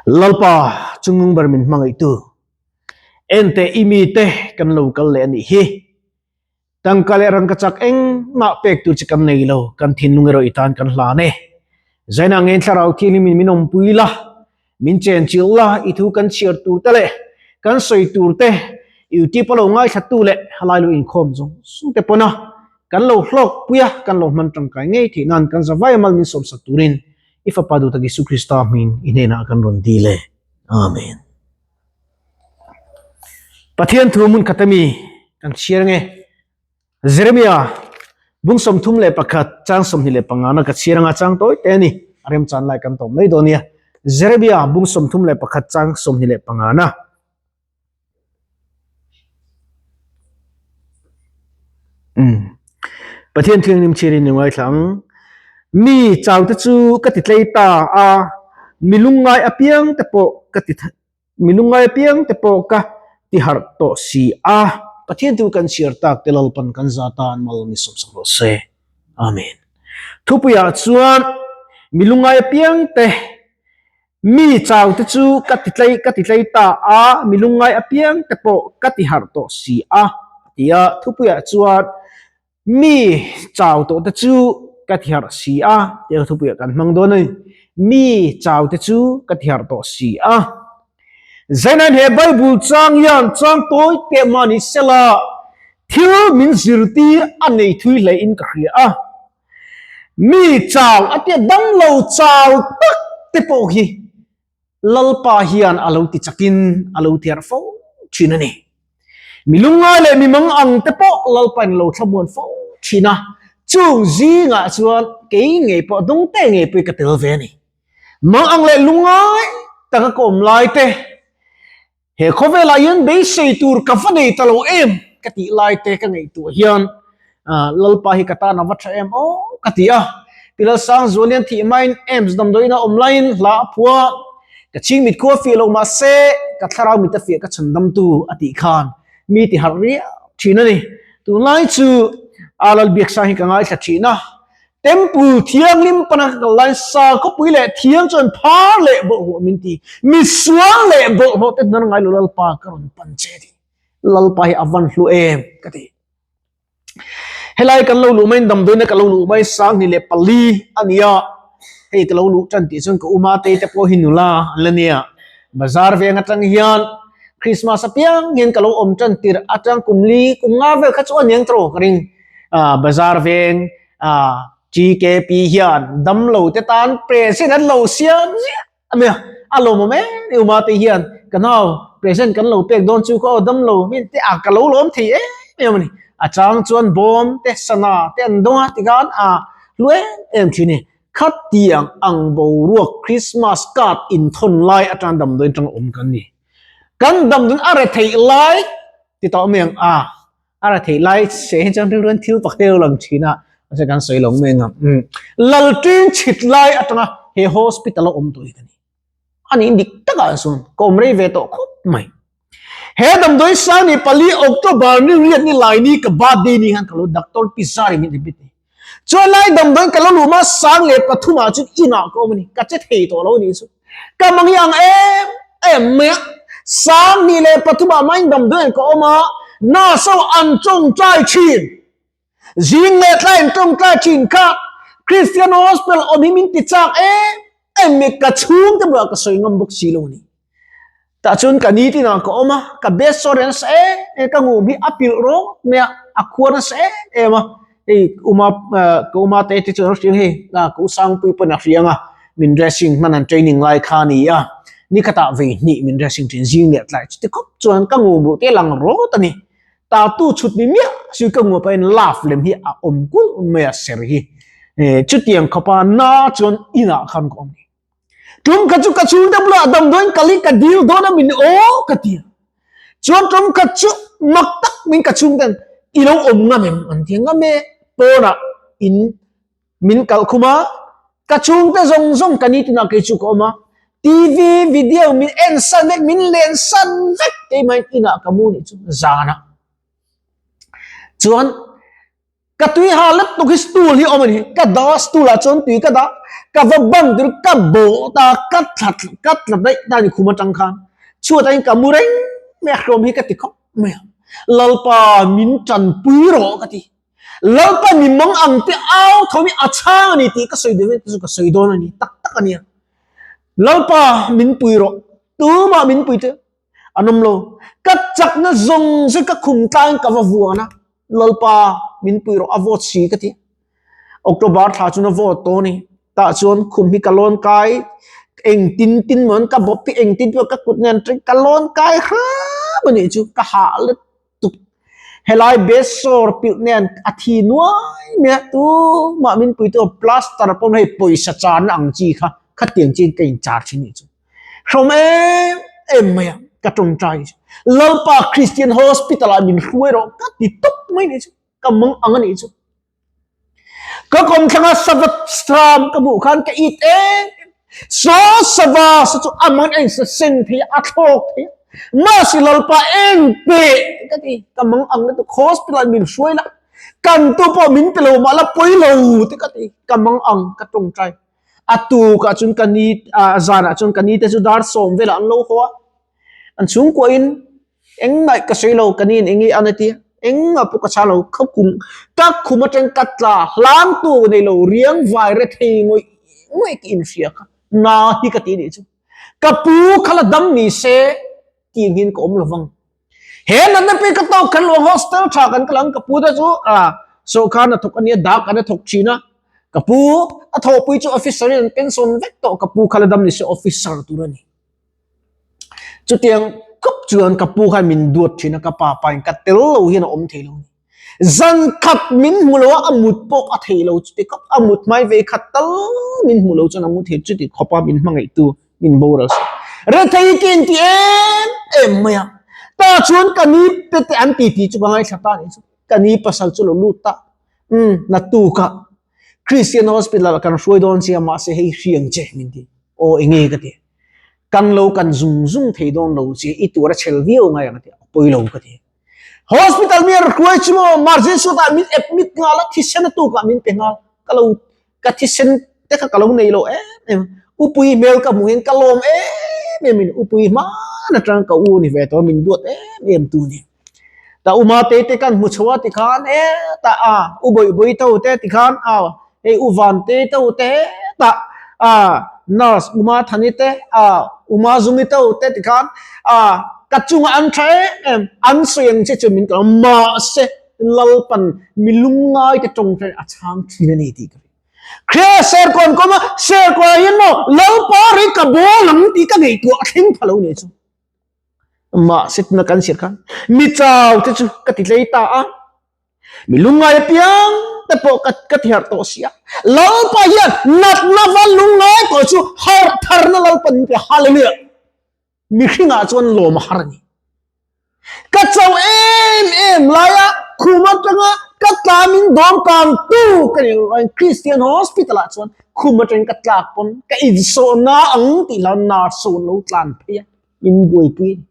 Lalpa chungnung ber min hmangaihtu, enteh i mite kan lo kal leh a nih hi. Tangka leh rangkachak engmah pek tur che kan nei lo, kan thinlung erawh i tan kan hlan e. Zaina ngen thlarau thianghlim in min awmpui la, min chenchilh la, i thu kan chhiar tur te leh kan sawi tur te, YouTube a lo ngaithla tu leh halai lo inkhawm zawng zawng te pawn a kan lo hlawk pui a, kan lo hman tangkai ngei theih nan kan zavai mal min sawmsak turin i Fapa duhtak Isu Krista hming i hnenah kan rawn dil e. Amen. Pathian thu hmun khat ami kan chhiar nge. Jeremia bung 31 chang 25 na ka chhiar anga chang tawi te ani. A rem chan lai kan tawp mai dawn nia. Jeremia bung 31 chang 25 na. Um. Pathian thianghlim chhiarin ni ngaithla ang. Mi chau te chu ka ti tlei ta a, mi lungngai apiang te pawh ka ti mi lungngai apiang te pawh ka ti harh tawh si a. Pathian chu kan chhiar tak te Lalpan kan za tan mal mi sawmsak rawh se. Amen. Thupuiah chuan mi lungngai apiang te Mi chau te chu ka ti tlei ka ti tlei ta a, mi lungngai apiang te pawh ka ti harh tawh si a, a ti a. Thupuiah chuan mi chau tawh te chu ka ti harh si a, tia thupuiah kan hmang dawn a ni. Mi chau te chu ka ti harh tawh si a. Zainain he Bible chang hian chang tawi teh mah ni sela thil min zirtir a nei thui hle in ka hria a. Mi chau a tia damlo chau tak te pawh hi Lalpa hian a lo ti chakin a lo tiar fo thin a ni. Mi lungngai leh mi mang ang te pawh Lalpa in a lo thlamuan fo thin a, chung zingah chuan kei ngei pawh dawngte ngei pawh hi ka tel ve a ni. Mang ang leh lungngai taka ka awm lai te, He khawvelah hian beisei tur ka va nei ta lo em ka tih lai te ka ngaihtuah hian Lalpa hi ka tan a va tha em aw ka ti a. Pi Lalsangzual hian thih hmain AIMS damdawiin a awm laiin hla a phua a, ka chhing mit khua fiah lo mahse ka thlarau mit a fiah ka chhandamtu a tih khan mi ti harh riau thin a ni. Tunlai chu a Lalbiaksang hi ka ngaithla thin a, Temple thianghlim pana ka kal laiin sakhawpui leh thiang chuan phar leh bawlhhlawh min ti. Misual leh bawlhhlawh te hnar ngai lo Lalpa ka rawn pan che ti. Lalpa hi a van hlu em ka ti. Helai kan lo luh maiin damdawiina ka lo luh mai 24 a ni a, hei ka lo luh tan tih chuan ka uma te te pawh hi nula an la nia. Bazar veng atang hian Christmas apiang hian ka lo awm tan tirh atang kum li kum nga vel kha chu a niang tawh ka ring. Bazar veng TKP hian damlo te tan present an lo siam ziah a nia, a lawmawm em em uma te hian ka nau present kan lo pek dawn chu ka aw damlo min te a ka lo lawm thei em em a ni, a chang chuan bawm te sana te an dawng a tikhan a hlu em em thin a ni, khatiang ang boruak Christmas card inthawn lai atang damdawiin atanga awm kan ni, kan damdawiin a retheih lai ti tawh mai ang a. A ra theih lai se hi chuan rilruin thil pakhat a lo lang thin a, mahse kan sawi lo mai ang. Umm Lalṭin chhit lai atanga he hospital a awm tawh hi ka ni. A nih dik takah chuan ka awm rei ve tawh khawp mai. He damdawi sang ni pali October ni riat ni lai ni ka birthday ni khan ka lo doctor pi zar in min admit ni. Chuan lai damdawiin ka lo luh hma 13 ah chuan inah ka awm a ni, ka che thei tawh lo a nih chu. Ka mang hi ang em em mai a, 23 ah main damdawiin ka awm a, nurse ho an tawngtai thin, zing leh tlai an tawngtai thin kha Christian Hospital awm hi min ti chak em em mai, ka chhungte bulah ka sawi ngam bawk si lo a ni. Tah chuan ka ni tinah ka awm a, ka best saw reng nasa em em, ka ngum hi a pilh rawt mai a, a khuar nasa em em a, hei uma ka uma te te chuan an hria hei ka u Sangpui pawn a hria ang a, min dressing hman an training lai kha a ni a, ni khatah vei hnih min dressing thin zing leh tlai chuti khawp chuan ka ngum ruh te a lang rawt a ni, tatu chhut ni miah si ka ngum pahin love lem hi a awm kulh mai a ser hi, chutiang khawpa na chuan inah khan ka awm ni. Tum khat chu ka chhungte bulah damdawiin kal hi ka dil dawn a min aw ka ti a. Chuan tum khat chu mak tak min ka chhungten i lo awm ngam em an ti a, ngam e pawnah in min kalh khum a, ka chhungte zawng zawng ka ni tinah kei chu ka awm a, TV video min en san vek min len san vek keimahin inah ka mu nih chu zan a. Chuan. Ka tui ha let tuk hi stool hi awm a ni. Ka dah a stool ah chuan tui ka dah. Ka va ban tur ka bawh ta ka tla ka tla daih ta ni khum atang khan. Chhuat ah hian ka mu reng mai a hlawm hi ka ti khawp mai a. Lalpa min tanpui rawh ka ti. Lalpa mi mang ang te au tho hi a chhang a ni tih ka sawi duh vek te chu ka sawi dawn a ni tak tak a nia. Lalpa min pui rawh tumah min pui te An awm lo. Ka chakna zawng zawng ka khum tlangin ka va vuan a, Lalpa min pui rawh a vote si ka ti. October thla chuan a vote tawh a ni. Tah chuan khum hi ka lawn kai engtin tin maw ka bawp hi engtin tin maw ka kut nen ka lawn kai hram a nih chu ka hah let tuk. Helai besawr pilh nen a thi nuai mai a, tumah min pui tu plaster pawh hei pawisa charna ang chi kha khatiang chiin ka in char thin a nih chu. Hrawm em em mai a, ka tawngtai chu. Lalpa Christian Hospital ah min hruai rawh ka ti tawp mai nih chu, ka mang ang a nih chu. Ka kawmthlanga sava stram ka hmuh khan ka it em em. Saw sava sa chu a man a insa sen thei a, a thlawk thei a. Mahse Lalpa eng pe ka ti, ka mang ang lutuk hospital ah min hruai la, kan tu pawh min pe lo mah la pawi lo te ka ti, ka mang ang ka tawngtai. A tukah chuan ka ni ah zanah chuan ka ni te chu dar sawm velah an lo haw a, an chhungkuahin engmah ka sawi lo ka niin eng nge an a ti a, engmah pawh ka chhang lo kha kum ka khum atang ka tla hlang tu nei lo riang vai re thei ngawih ngawih ka inhria kha na hi ka ti anih chu ka pu kha la dam ni se tih ang hian ka awm lo vang. He natna pek ka tawk khan luang hostel tha kan kal ang ka pu te chu a sawhkhan a thawk ania dak an a thawk thin a ka pu a thawhpui chu officer in an pension vek tawh ka pu kha la dam ni se officer tur a ni chutiang khawp chuan ka pu khan min duat thin a ka pa pa in ka tel lo hian a awm thei lo a ni zan khat min hmu lo a a mut pawh a thei lo chuti khawp a mut hmai ve khat tal min hmu lo chuan a mu thei chuti khawp a min hmangaih tu min boral sak. Rethei ka inti em em mai a, ta chuan ka ni te te an ti tih chu ka ngaithla ta anih chu, ka ni pasal chu lo lut ta, umm naktuk ah Christian Hospital ah kan hruai dawn che a mahse hei hriang che min ti, aw enge ka ti, kan lo kan zung zung thei dawn lo che i tur a chhel viau ngai ang a ti, a pawi lo ka ti. Hospital mi a rawn hruai chu maw emergency ah min admit nghal a, thisen a tuk ah min pe nghal, ka lo ka thisen te kha ka lo nei lo em em upui hmel ka hmuh hian ka lawm em em in upui hman atang ka u ni ve tawh min duat em em tu ni ta uma te te kan hmu chho a tikhan e ta a u bawih bawih to te tikhan a hei u van te to te ta a nurse uma thani te a uma zungi to te tikhan a ka chunga an tha em em an sawi ang che chu min ka mahse Lalpan mi lungngai te tawngtai a chhang thin a ni tih ka ring. Khria serkawn kawm a, serkawn ah hian maw Lalpa rei ka bawl ang tih ka ngaihtuah a thleng pha lo nih chu. Mahse tuna kan hriat khan mi chau te chu ka ti tlei ta a, mi lungngai apiang te pawh ka ka ti harh tawh si a. Lalpa hian natna va lungngai tawh chu harh tharna Lalpan min pe Hallelujah. Mihringah chuan lawm a har a ni. Ka cho em em laia khum atanga ka tlamin dawm kang tu ka ni lo. Christian Hospital ah chuan khum atangin ka tlak pawn ka insawhna ang tih hlau nurse ho an lo tlan phei a, min buaipui a ni.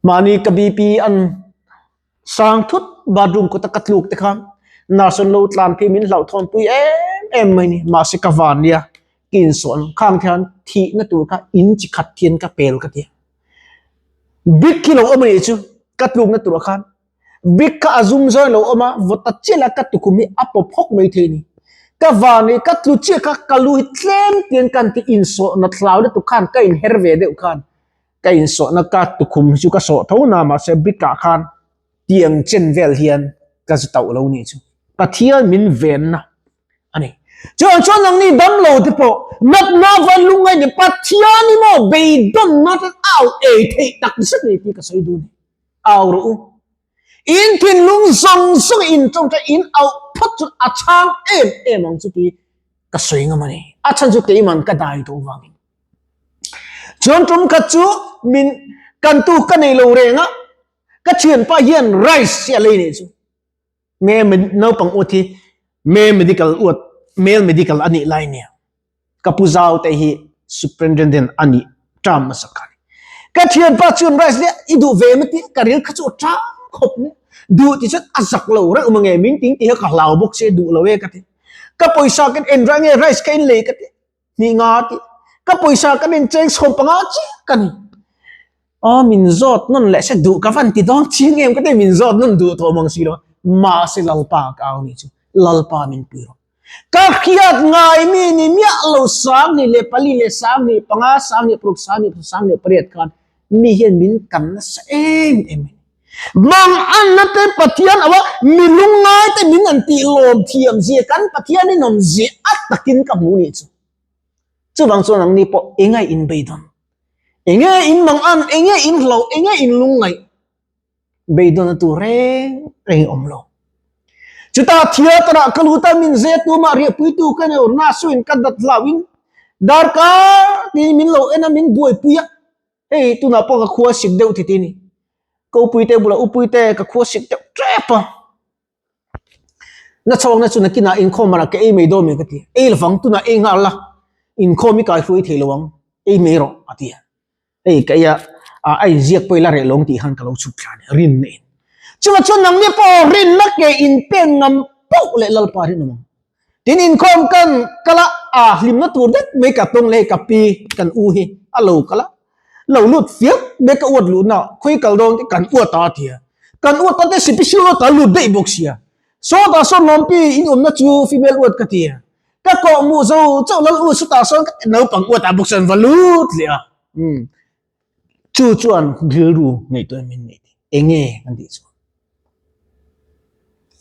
Mahni ka BP an Sang thut bathroom kawta ka tluk te khan nurse an lo tlan phei min hlauhthawn pui em em mai ni mahse ka van nia ka insawn khang te khan thihna tur kha in chi khat hian ka pel ka ti a bik khi lo awm a nih chu ka tlukna turah khan bik kha a zum zawn lo awm a vaw ta chiah la ka tukhum hi a pawp hawk mai thei a ni ka van hi ka tlu chiah kha ka lu hi tlem tiang kan ti insawhna thlau lutuk khan ka inher ve deuh khan. Ka insawhna ka tukhum hi chu ka sawh tho na mahse brick ah khan tiang chen vel hian ka zu tauh lo nih chu. Pathian min venna a ni. Chuan chuan nangni damlo te pawh natna va lungngai ni Pathian hi maw beidawnna te au ei theih tak zet ni tih ka sawi duh a ni. Au rawh u. In thinlung zawng zawng in tawngtai in auh phawt chu a chhang em em ang chu tih ka sawi ngam a ni. A chhan chu keiman ka dai tawh vangin. Chuan tum khat chu min kan tu ka nei lo reng a, ka thianpa hian rice hi a lei nei chu. Me naupang ut hi me medical ut male medical a nih lai nia. Ka pu zau te hi superintendent a nih term hmasa kha ni. Ka thianpa chuan rice le i duh ve maw tia ka ril kha chu a tang khawp mai. Duh ti chuan a zak lo reuh mange min ting tih kha ka hlau bawk si duh lo e ka ti. Ka pawisa kan en rang nge rice ka in lei ka ti hnih nga ti. Ka pawisa kan in cheng sawm panga chiah ka ni. Aw min zawt nawn leh se duh ka van ti dawn chiang em ka ti min zawt nawn duh tawh mang si lo. Mahse Lalpa ka au nih chu Lalpa min pui rawh. Ka hriat ngai mi ni miah lo 24 leh 15, 36, 38 khan mi hian min kan nasa em em a ni. Mang anna te Pathian awa mi lungngai te min an tih lawm thiam zia kan Pathian in awm zia a takin ka hmu nih chu. Chuvang chuan nangni pawh enge in beidawn, enge in mang an, enge in hlauh, enge in lungngaih Beidawn tur reng reng awm lo. Chutah theatre ah ka lut a, min zet tumah riahpuitu ka nei lo, nurse-in ka dat hlauhin darkar tiin min lo en a, min buaipui a, hei tunah pawh ka khua sik deuh titi a ni. Ka upuite bulah upuite ka khua sik deuh tep a, na chhawkna chu nakinah inkhawm manah ka ei mai dawn mai ka ti, ei lovang tunah ei nghal la, inkhawm i kaihruai thei lo ang, ei mai rawh a ti a. Hei ka ia a inziak pawh i la reh lawng tih khan ka lo chhuk thla a ni, rinna in. Chuvah chuan nangni pawh rinna ke in pen ngam pauh leh Lalpa rinawm ang. Tin inkhawm kan kal a, a hlimna tur vek mai ka tawng leh hei ka pi kan u hi a lo kal a, lo lut fiak mai ka uat luhna khawi kal dawn te kan uat a a ti a. Kan uat a te sipisiu uat a lut daih bawk sia. Sawtah sawn lawmpi in awmna chu female uat ka ti a. Ka kawh hmuh zo chauh lal u chutah sawn ka naupang uat ah bawk chuan va lut leh a. Umm chu chuan rilru ngaihtuah in min nei tih enge kan tih chuan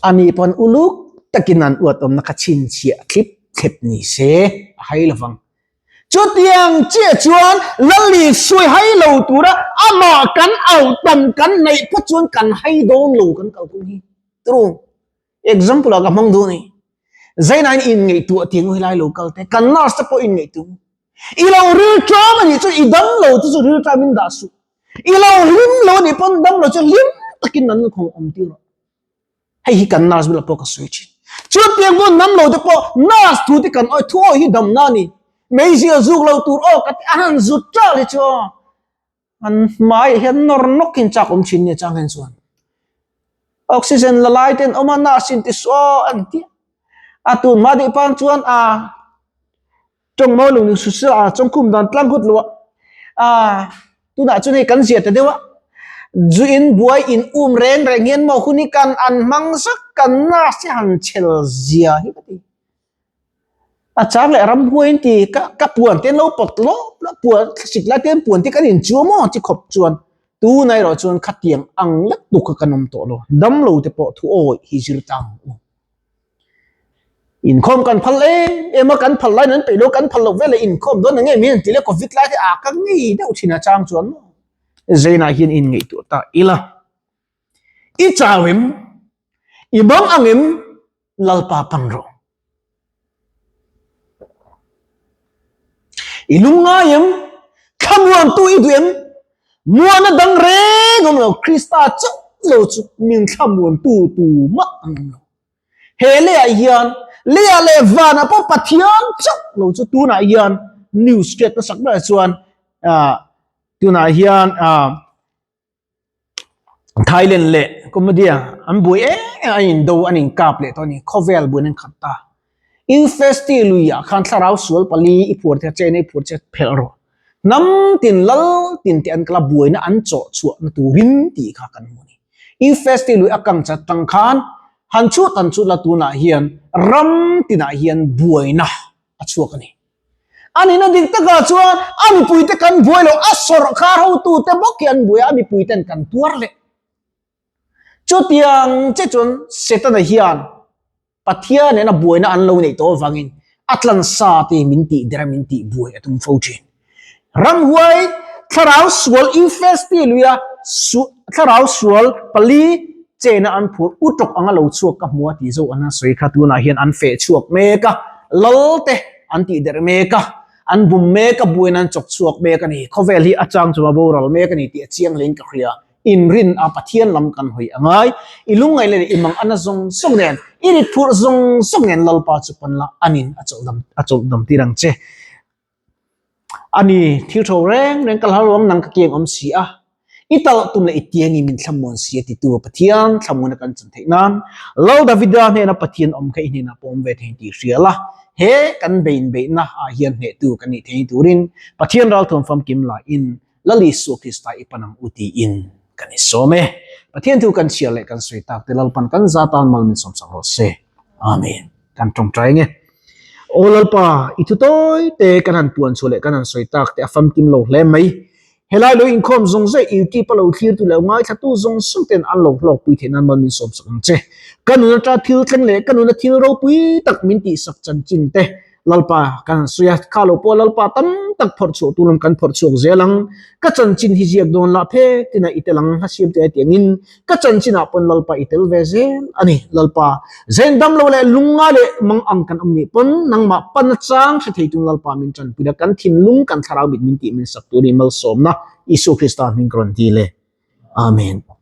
ani pawn uluk takin an uat awmna kha chhinchhiah thlip thlep ni se a hai lovang. Chutiang chiah chuan Lali sawi hai lo tura amah kan auh tam kan neih phawt chuan kan hai dawn lo kan kalphung hi. True. Example ah ka hmang duh a ni. Zainain in ngaihtuah tiang helai lo kal te, kan nurse te pawh in ngaihtuah. I lo ril ṭam a nih chuan i dam lo te chu ril ṭam in dah suh. I lo hlim lo a nih pawn dam lo chu hlim takin an khawng awm tir rawh. Hei hi kan nurse bulah pawh ka sawi ṭhin. Chutiang pawh nam lo te pawh nurse thu te kan awi thu awi hi damna a ni. Meizial zuk lo tur aw ka ti a han zut ṭal hi chu aw. An hmaiah hian nawr nawk in chak awm thin nia chang hian chuan oxygen la lai ten awm a nurse in ti saw an ti a tun hma deuh pang chuan a tawng mawi lo ni su se a chawngkhum dan tlang hut lo a tunah chuan hei kan zia ta deuh a zu in buai in um reng reng hian maw hun hi kan an hmang zak kan nurse hi han chhel zia hi ka ti. A chang leh ramhuai in ti ka ka puan te an lo pawt lawp lawp puan thlasik lai te an puan te kan inchuam aw chi khawp chuan tunah erawh chuan khatiang ang lek tuk kha kan awm tawh lo damlo te pawh thu awi hi zir tlang ang u. Inkhawm kan phal em em a kan phal laiin an peih lo kan phal loh veleh inkhawm dawn ang em hi an ti leh covid lai te a ka ngei deuh thin a chang chuan maw Zainah hian inngaihtuah ta ila i chau em i bang ang em Lalpa pan rawh. I lungngai em? Thlamuantu i duh em? Muana dang reng awm lo, Krista chauh lo chu min thlamuantu tu mah an awm lo. He leiah hian, leiah leh vanah pawh Pathian chauh lo chu tunah hian news hriat hmasak berah chuan tunah hian Thailand leh Cambodia an buai em em an indo an inkap leh tawh a ni khawvel buaina an khat ta Infesti luiah khan thlarau sual pali i phuar te chena i phuar che phelh rawh hnam tin lal tin te an kal a buaina an chawh chhuah na turin tih kha kan hmu a ni Infesti lui a kang chat tang khan han chhut han chhut la tunah hian ram tinah hian buaina a chhuak a ni. A nihna dik takah chuan a mipuite kan buai lo, a sawrkar hotute bawk hi an buai a, a mipuiten kan tuar leh. Chutiang che chuan Setana hian Pathian nena buaina an lo neih tawh avangin a tlansa te min tih der a, min tih buai a tum fo thin. Ramhuai thlarau sual infesti luia thlarau sual pali chena an phur utawk anga lo chhuak ka hmu a tih zawk an han sawi kha tunah hian an feh chhuak mek a, lal te an tih derh mek a, an bum mek a, buain an chawk chhuak mek a ni. Khawvel hi a chang chuma boral mek a ni tih a chiang hlein ka hria. Inrin a Pathian lam kan hawi a ngai. I lungngaih leh i mang ana zawng zawng nen, i rit phurh zawng zawng nen Lalpa chu pan la anin a chawlhdam a chawlhdam tir ang che. A ni, thil tho reng reng ka hlau lo ang nang ka kiang awm si a. I talh tum leh i tiang i min thlamuan si a titu Pathian thlamuana kan chan theih nan Lal Davida hnena Pathian awm kha i hnenah pawh awm ve thei tih hria la, he kan bein beihna ah hian hnehtu kan nih thei turin Pathian ralthuam famkim laiin Lal Isua Krista i pan ang u tiin kan i sawm e. Pathian thu kan chhiar leh kan sawi tak te Lalpan kan za tan mal min sawm sak rawh se. Amen. Kan tawngtai nge. Aw Lalpa, i thu tawi te kan han puan chhuah leh kan han sawi tak te a famkim lo hle mai. Helai lo inkhawm zawng zawng YouTube a lo thlirtu leh ngaithlatu zawng zawng ten an lo hlawkpui theih nan mal min sawm sak ang che. Ka nuna ta thil thleng leh ka nuna thil ropui tak min tihsak chanchin te Lalpa kan han sawi a, kha lo pawh Lalpa tam tak phawrh chhuah tur lam kan phawrh chhuak zel ang. Ka chanchin hi ziak dawn lah phek tina i tel ang hla siam te tiangin ka chanchinah pawn Lalpa i tel ve zel a ni. Lalpa zen dam lo leh lungngai leh mang ang kan awm nih pawn nangmah pan chang hre thei tung Lalpa min tanpui a, kan thinlung kan thlarau mit min tih min sak tur i malsawmna Isua Krista hming ka rawn dil e. Amen.